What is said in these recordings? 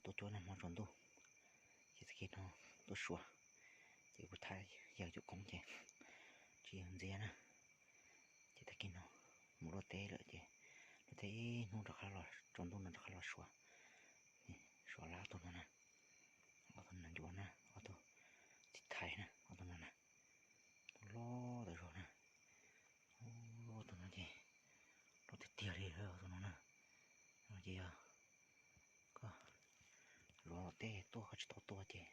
Tuaj cuab nag hmo tsaus ntuj, ces tag kis no tuaj suav, ces kuv thaij yawg cuam koob ces tsis yog ntxiab na. Ces tag kis no mus luaj teb lawm ces luaj teb ib hnub rov qab los, tsaus ntuj no rov qab los suav. Suav lab ob tug no na, ob tug no ncuav na, ob tug txiv thais na, ob tug no na, loj tawm zog na. Ob tug no ces loj tiag tiag li ob tug no na. No ces yog koj zov teb tuaj koj tsis tau tua ces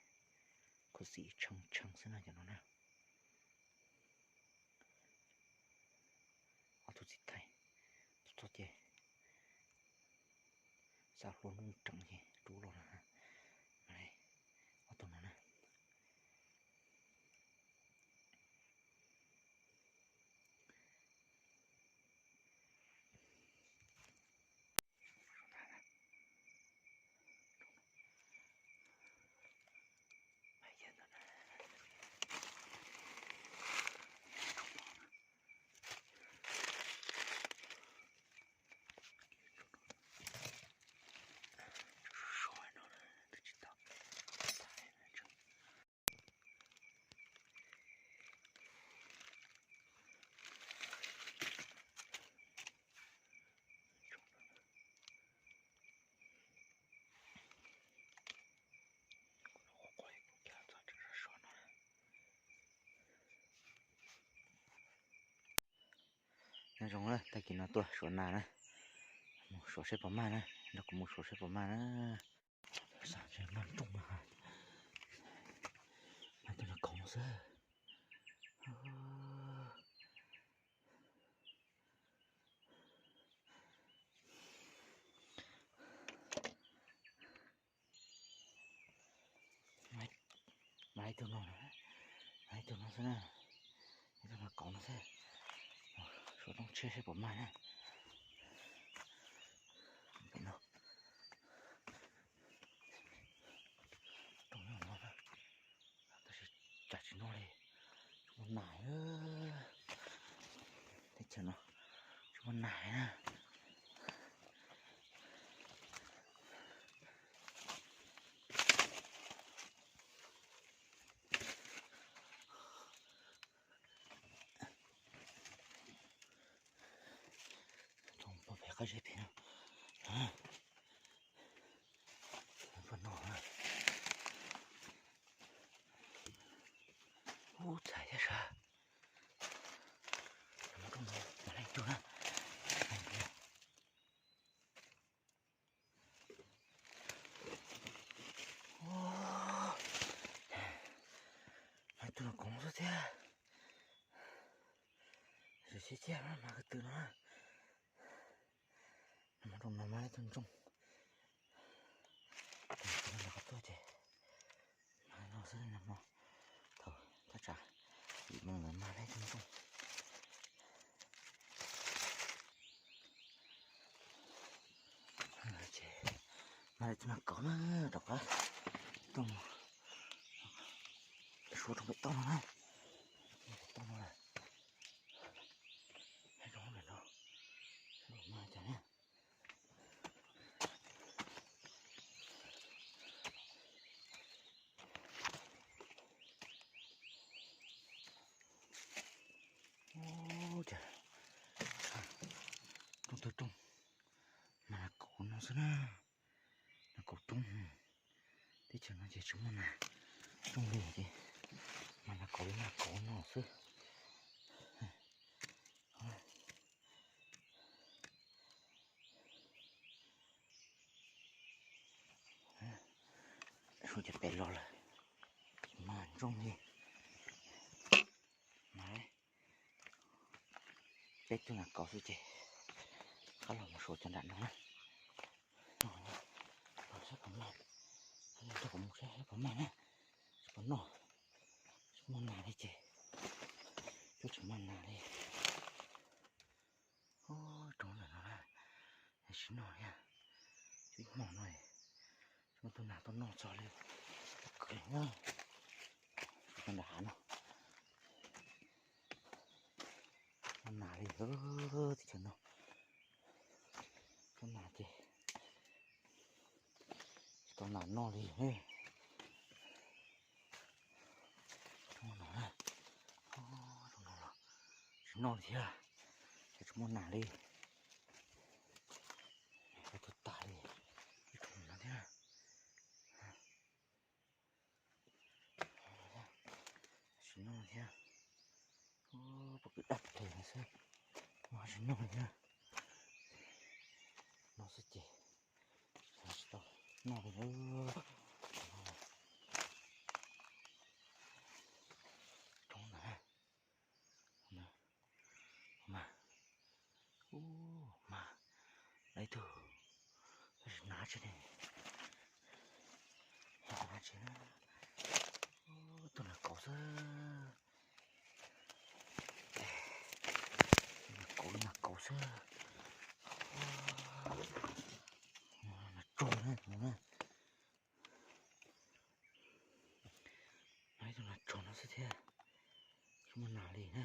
khuv xim tshee tshee xwb na cov no na. Ob tug txiv thais, txog ces xav hlua ntuj reem ces rub los na. Ob tug no na. Nyob zoo na, tag kis no tuaj suav nas na, mus suav saib puas mag na, nrog kuv mus suav saib puas mag na. Mas nrooj no, mas cov nas kauv no xwb. Mas ib tug no, mas ib tug no xwb na, ib tug nas kauv no xwb. Suav rooj tshiab saib puas mag na. Pem no, rooj no, tab sis cas tsis noj li, tsis muaj nas. Teb chaws no tsis muaj nas na. Tsoom pog pem qab zeb pem no. Pog no. Ub, txhais thiab sav. Mas leej tug na. Mas ib tug nas kauv xwb thiab. Sim sib ciaj mas ko tw no. Nag hmo rooj no mas ib tug ntsooj. Nag hmo tuaj ces mas no xwb, nag hmo thaum thaj tsam yim moo ntawd mas ib tug ntsooj. Ces mas ib tug nas kauv na, rov qab tuaj mus suav rau pem toj no na. Pem toj no lawm. Zoo pem no, mas cas na. Ub, cas rooj tawg rooj, mas nas kauv no xwb na, nas kauv coob. Teb chaws no ces tsis muaj nas coob li ces mas nas kauv li nas kauv no xwb. Suav cov pem los lawm, mas ntsooj li. Mas peb tug nas kauv xwb ces qab los mus suav cov nram no na. No, los saib puas mag, nrog kuv mus saib puas mag na, tsis puas noj, tsis muaj nas li ces, tsis muaj nas li. Roob ntawm no na, tsis noj thiab, ib hmo no tsis muaj tug nas tuaj noj txog li, kwv na, tau nram hav no. Tsis muaj nas li, teb chaws no tsis muaj nas ces tsis tau Nas noj li. Tsis noj li thiab, tsis muaj nas li. Tus tas li, ib tug no thiab. Tsis noj thiab. Pob kws daj tes no xwb, tsis noj li na. No xwb ces tsis tau noj li. Roob ntawd mas, ub mas, lawv ib tug, tab sis hnav tsis ne, hnav tsis na. Tus nas kauv xwb, nas kauv, nas kauv xwb. Nas tsuag na, hnav ib tug nas tsuag no xwb thiab, tsis muaj nas li na.